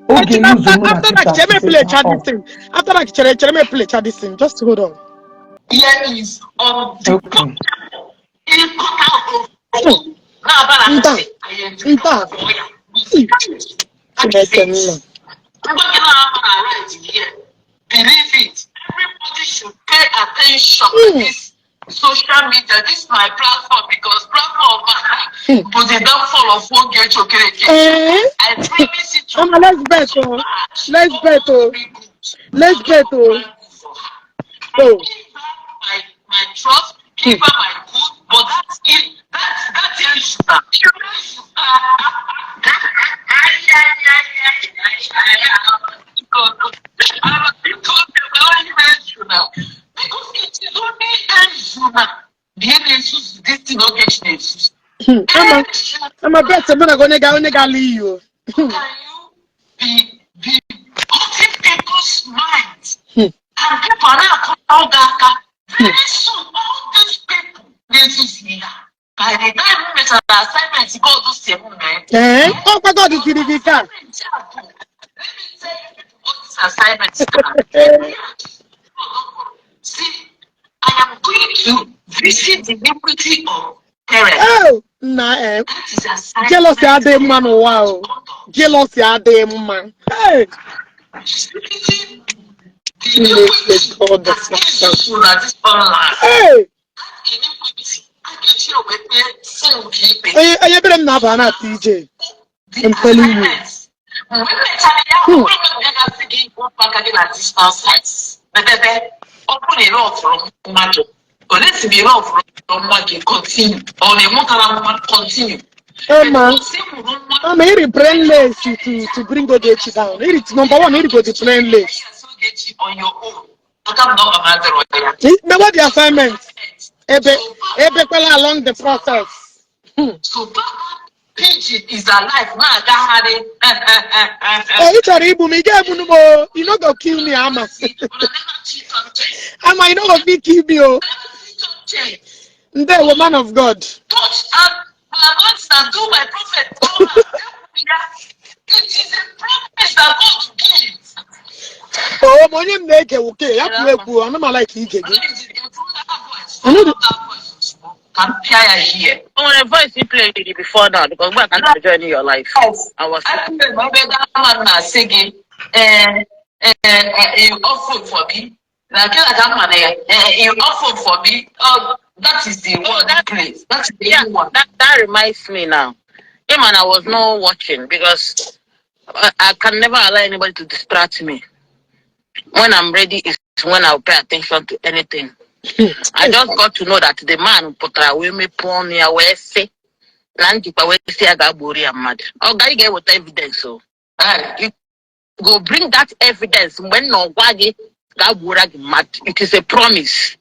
Oge After, use mụ na after that, Peter chere me to play set her chat up. This thing. After that, chere chere me play chat this thing. Just hold on. Here is on the ịkọta na-aba na Nta. ntị anyị. Nta. Chineke nna. Ngwa gị na-ama na right here. Believe it. Everybody should pay attention to this social media, this my platform, because platform bụ the downfall of Ogechi Okereke. Eh? I promise it to Mama, let's bet, oh. Let's bet, oh. Let's bet, oh. Oh. Give her my trust, give her my good, but that's it. That's that tells you that. Ay, ay, ay, ay, ay, ay, ay. Because it is only Ezuna. The na-esusu this thing Ogechi na-esusu. Ama, ama bet mụ na gị onye ga alụ iyi o. How can you be putting people's minds and people na-akụ gị aka? Very soon, all these people na-ezuzu ihe a. By the time m mechara assignment God si m mee. Ee, ọkwa God tiri gị ka. Assignment a bụ, let me tell you people what this assignment are. See, I am going to visit the iniquity of parents. Oh, nna eh. That is assignment. Jealousy adịghị mma n'ụwa o. Jealousy adịghị mma. Hey! Visiting the Chineke iniquity God that is na this online. Hey! That iniquity, a ga-eji wee kpee sin nke ikpe. Onye ebere m na-aba na TJ. The I'm telling you. assignments. Mgbe m mechara ya, ọ bụrụ na m gasị gị wepụ aka gị na distance sites, mebebe, ọ bụrụ na ị lọfụrụ mmadụ, ole si na ị lọfụrụ nwa gị, continue, ọ na ịmụtara nwa, continue. Emma, But ị mụrụ nwa, Ama iri brainless to bring Ogechi down. Iri number one, iri go the brainless. Ogechi on your own. Aka m na ọ ma adịrọ ya. Mewe the assignment. Ebe ebekwala along the process. So far PG is alive na-agagharị. Oh, ị chọrọ igbu m, ị ga-egbunu m o. You no go kill me, ama. Ama, you no go fit kill me o. Ndewo, man of God. Touch and my and do my prophet. It is a promise that God gives. Oh, ma onye m na-ege wuke, ya kwuo ekwu, ana m like ige gị. Ka m pịa ya here. O nwere voice you played before now because mgbe I can join your life. I was Ebe that man na-asị gị, ee ee, you offer for me. Na nke na ka mma na ya, you offer for me. Oh, that is the one place. That is the one. That reminds me now. Him and I was not watching because I can never allow anybody to distract me. When I'm ready is when I'll pay attention to anything. I just got to know that the man pụtara wee mepee ọnụ ya wee sị na njikwa wee sị ya ga-agbori ya mmadụ. Ọ ga ị ga-eweta evidence o. You go bring that evidence mgbe m nọ gwa gị ga-agbora gị mmadụ. It is a promise.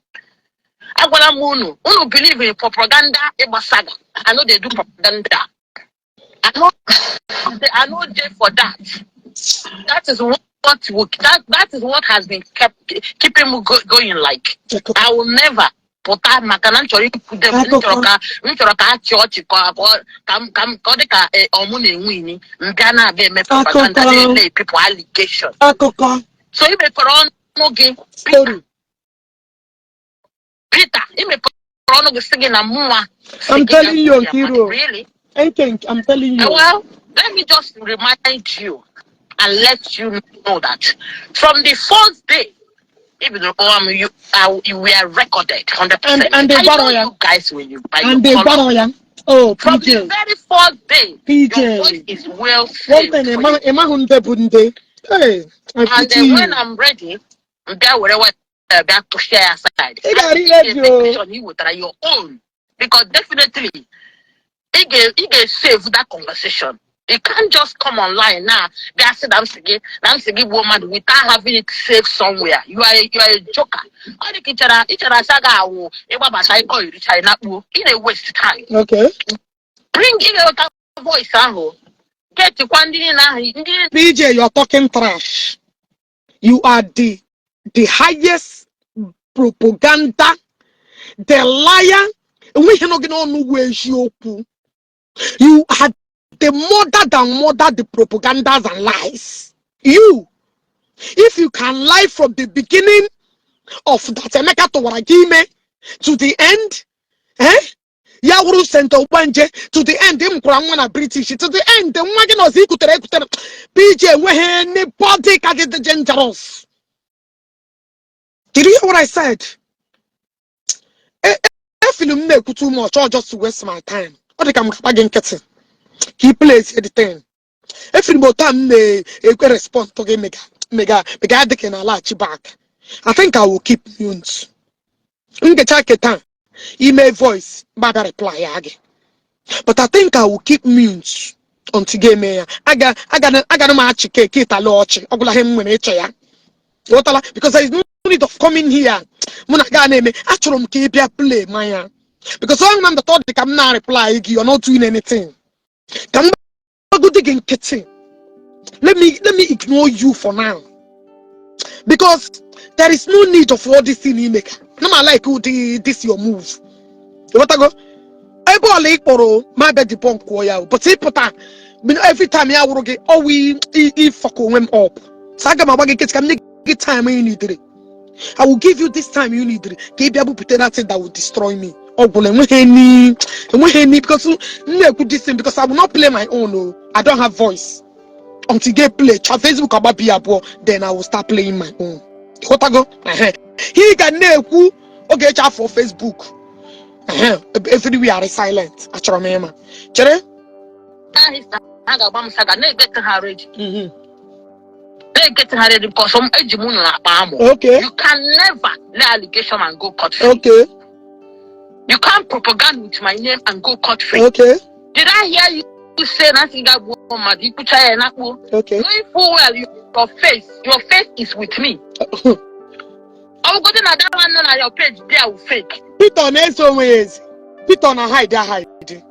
Agwara m unu, unu believe in propaganda ịgba saga. I no dey do propaganda. I no dey for that. That is what will, that that is what has been kept keeping me going. Like, I will never pụta maka na m chọrọ ikwude m chọrọ ka a chịa ọchị ka ọ dị ka ọmụ na-enwe ini mbịa na-abịa eme propaganda Akụkọ. Na-ele people allegation. Akụkọ. So ị mepere ọnụ gị, Peter. Story. Peter, ị mepere ọnụ gị sị gị na mụnwa sị I'm gị telling you, ga-egbu ya mmadụ. Nkiru. Really? I think I'm telling you. Well, let me just remind you and let you know that from the first day, even though you were recorded 100%. And they I know borrow ya. you guys when you buy And they your color. borrow ya. Oh, From PJ. the very first day, PJ. your voice is well One saved thing, for ịma you. ịma hụ nde bụ nde. Hey, I And pity then you. when I'm ready, bịa were bịa push ya aside. Ị ga-arị ready o. Decision you wetara your own, because definitely ị ga-save that conversation. You can't just come online now bịa sị na m sị gị gbuo mmadụ without having it saved somewhere. You are a joker. Ọ dị ka ị chere asa gị awụ ịgbabata ịkọ iricha ị nakpuo. Ị na-waste time. Okay. Bring ị ga-eweta voice ahụ getikwa ndị niile ahụ ndị PJ, you're talking trash. You are the highest propaganda, the liar. Enweghị nọ gị n'ọnụ wụ eziokwu. You are the mother than mother the propagandas and lies. You, if you can lie from the beginning of that Emeka tụwara gị ime to the end, eh? Ya wụrụ Senta Ogbanje to the end, m kwara nwa na British to the end, nwa gị nọzi ikutere ekutere. PJ, enweghị anybody ka gị dị dangerous. Did you hear what I said? Efili m na-ekwu too much or just to waste my time. Ọ dị ka m ga-agba gị nkịtị ka ị place the thing. Efili m otu a m na-ekwe respond to gị mega mega mega adịghị na alaghachi back. I think I will keep mute. Ngecha keta email voice gbabịa reply ya gị. But I think I will keep mute until gị eme ya. Aga aga aga m achị keke ịtali ọchị ọ gwụla ihe m nwere ịchọ ya. Ghọtala? Because there is no need of coming here. Mụ na gaa na-eme, achọrọ m ka ị bịa play manya. Because ọ na m dọta, ọ dị ka m na-reply gị, you're not doing anything. Ka m gbagodi gị nkịtị. Let me ignore you for now. Because there is no need of all this thing ime ka. Na m like ụdị this your move. Ghọtago? Ebe ọla ị kpọrọ ma bịa debunk kwuo ya o. But ịpụta every time ya wụrụ gị ọwụ ịfọkọ onwe m up. So aga m agba gị nkịtị ka m nye gị time you need. I will give you this time you need ka ị bịa bupụta that thing that will destroy me. Ọ gwụla, enweghị any because m na-ekwu this thing, because I will not play my own o. I don't have voice until get play cha Facebook agbabi abụọ, then I will start playing my own. Ghọtago? Ehe. Ị ga na-ekwu oge eji afọ Facebook. Ehe, everywhere are silent. Achọrọ m ịma. Chere? Ha ga-agba m saga na-egete ha ready, na-egete ha ready, because eji m unu na-akpa amụ. You can never lay allegation and go cut free. You can't propaganda with my name and go cut free. Did I hear you say na sị ga gbuo mmadụ ikwucha ya na-akpuo? Knowing full well your face is with me. Ọ bụgodị na that one nọ na your page there will fake. Peter na-eze onwe ya eze. Peter na hide hide.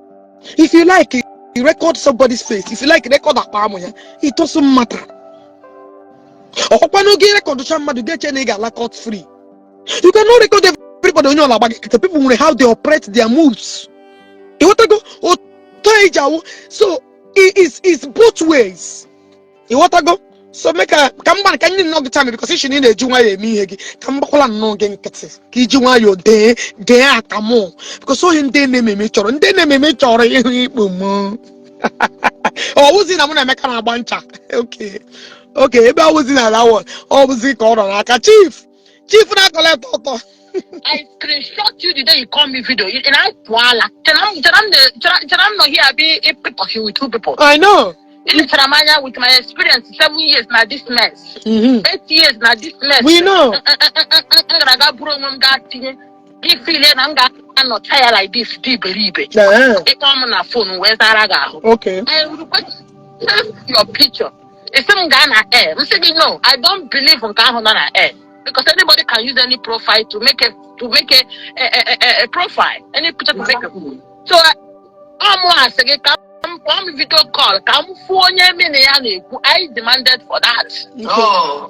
If you like, you record somebody's face. If you like, record akpa amụ ya. It doesn't matter. Ọkwanụ gị recordcha mmadụ ga-eche na ị ga-ala cut free. You cannot record everybody. Onye ọla agba gị nkịtị. People nwere how they operate their moves. Ịghọtago? Otu eji awụ, so it is both ways. Ịghọtago? So make ka m gbara ka nye nnọọ gị time, because ishi na ị na-eji nwayọọ eme ihe gị, ka m gbakwala nnọọ gị nkịtị ka iji nwayọọ dee dee akamụ, because ohe ndị na-ememe chọrọ, ndị na-ememe chọrọ ịhụ ikpu m. Ọ wụzi na mụ na Emeka na-agba ncha. Okay, ebe ọ wụzi na that one, ọ bụzi ka ọ nọ n'aka chief chief na-akọleta ụtọ. I screenshot you the day you call me video. You and I voila. Chera m nọ here be a with two people. I know. Ilechara m anya with my experience, 7 years na this mess. 8 years na this mess. We know. M gara aga buru onwe m gaa tinye ifile na m ga-anọcha ya like this dị iberibe. Ịkpọ m na phone wee zara gị ahụ. I request your picture. Isi m gaa na air. M sị gị no, I don't believe nke ahụ nọ na air. Because anybody can use any profile to make a profile, any picture to make a. So ọ mụ asị gị ka m kpọọ m video call ka m fụ onye mị na ya na-ekwu. I demanded for that. Oh.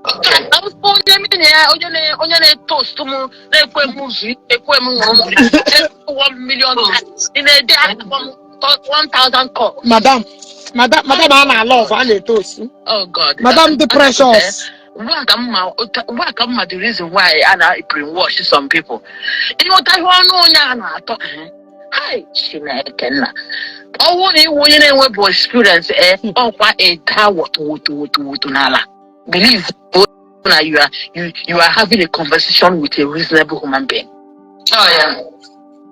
Okay. Ka m fụ onye mị na ya, onye na-etoast m, na-ekwe m ụzọ, ekwe m ṅụrụ m 1 million times. Ị na-ede akpọ m 1000 calls. Madam, madam, madam, a na-ala ọzọ a na-eto osu. Oh God. Madam dị precious. Ugbu a ka mma the reason why a na brainwash some people. Ịghọta ihe ọnụ onye a na-atọ? Hai, Chineke nna, ọwụ na iwu onye na-enwebụ experience, ọkwa ịda woto woto woto woto n'ala. Believe na you are having a conversation with a reasonable human being. Oh yeah.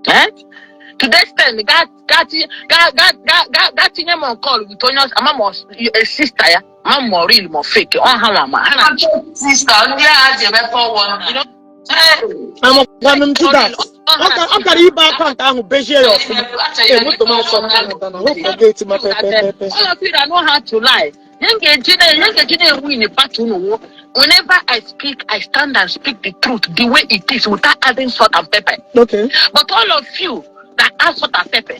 Eh? To the extent ga ga ga ga ga ga tinye m on call with onye ama m a sister ya, ama m ma real ma fake, ọ ha nwa ma ha na Sister, ndị agha ji eme 419. Hey. Amakwanụ m Judas. Ọ kara ibe akwa nke ahụ bejie ya ọfụma. Ee, moto m asọ m na hope forget ma pepepepe. All of you that know how to lie, ihe m ga-eji na-win battle unu, whenever I speak, I stand and speak the truth the way it is without adding salt and pepper. But all of you that add salt and pepper,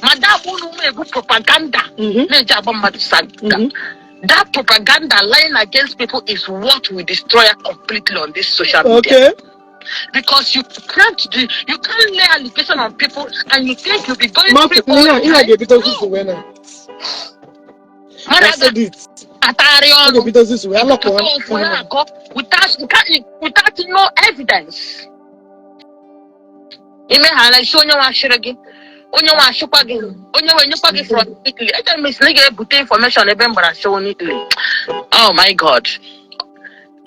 madam, unu na-ebu propaganda na-eji agba mmadụ saga. That propaganda, lying against people, is what will destroy her completely on this social media. Because you can't lay allegation on people and you think you'll be going Ma free all ihe a the ihe a time. ga-ebido No. nzuzu wee na. Mana I said it. Na-atagharị Ọ ọnụ. ga-ebido zuzu ya lọkụ. Akọ ofu na-akọ without no evidence. Imeghala isi onye nwa ashịrị gị, onye nwa ashịkwa gị, onye nwe enyekwa gị from Italy. Echere m isi na ị ga-ebute information ebe m gbara ashawo n'Italy. Oh my God.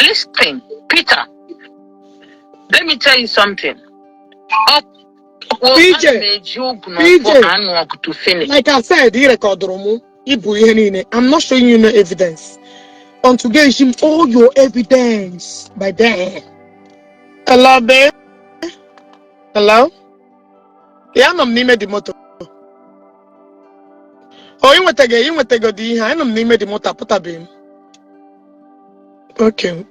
Listen, Peter, let me tell you something. Ọ PJ, ana m eji ogu na PJ, ọfọ anụ ọgụ to finish. Like I said, ị recordụrụ mụ ibu ihe niile. I'm not showing you no evidence. Until get him all your evidence by then. Hello, babe. Hello? Ya anọ m n'ime the moto. O ị nwetago dị ihe a, anọ m n'ime the moto, apụtabeghị m. Okay.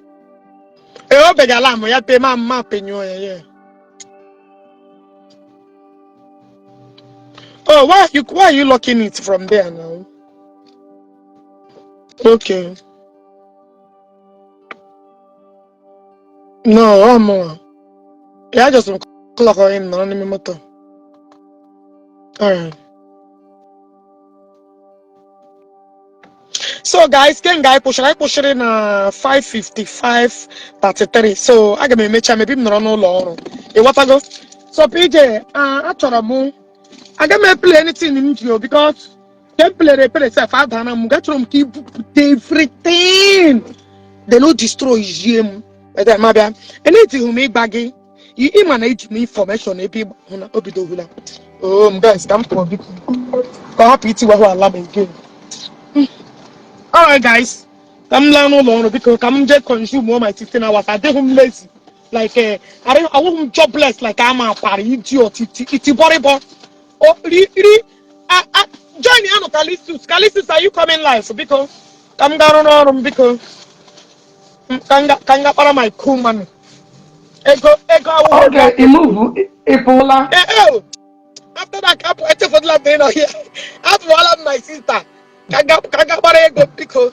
Ee, o begala m ya pee ma mma penyụọ ya ya. Oh, why are you locking it from there now? Okay. No, ọ mụnwa. Ya just m clock in nọrọ n'ime moto. Alright. So guys, kemgbe anyị kwụsịrị na 5:55:33. So aga m emecha, mebi m nọrọ n'ụlọ ọrụ. Ịghọtago? So PJ, achọrọ m aga m eplay anything m ji o because ke m playere epere sef adana m gachọrọ m ka ibupụta everything. They no destroy zie m. Ede ma bịa. Anything m ịgba gị ịma na eji m information ebe ịgba hụ na o bidoghula. Oh, m guys, ka m pụọ biko. Ka ọ hapụ itiwahụ ala m again. Alright guys, ka m laa n'ụlọ ọrụ biko, ka m jee consume all my 16 hours. Adịghị m lazy like awụghị m jobless like ama akwara idiot itibọrịbọ. O ri ri a join ya nụ. Kalistus, Kalistus, are you coming live? Biko ka m gaa rụrụ ọrụ m biko. Ka m ga kpara my cool money, ego awụghị ego. Oge imuvu ị pụọla. Eh, eh, after that ka apụ, echefudula m na ị nọ here. Apụọla m, my sister, ka m ga kpara ego biko.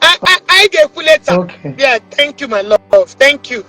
Anyị ga-ekwu later. Okay. Yeah, thank you, my love. Thank you.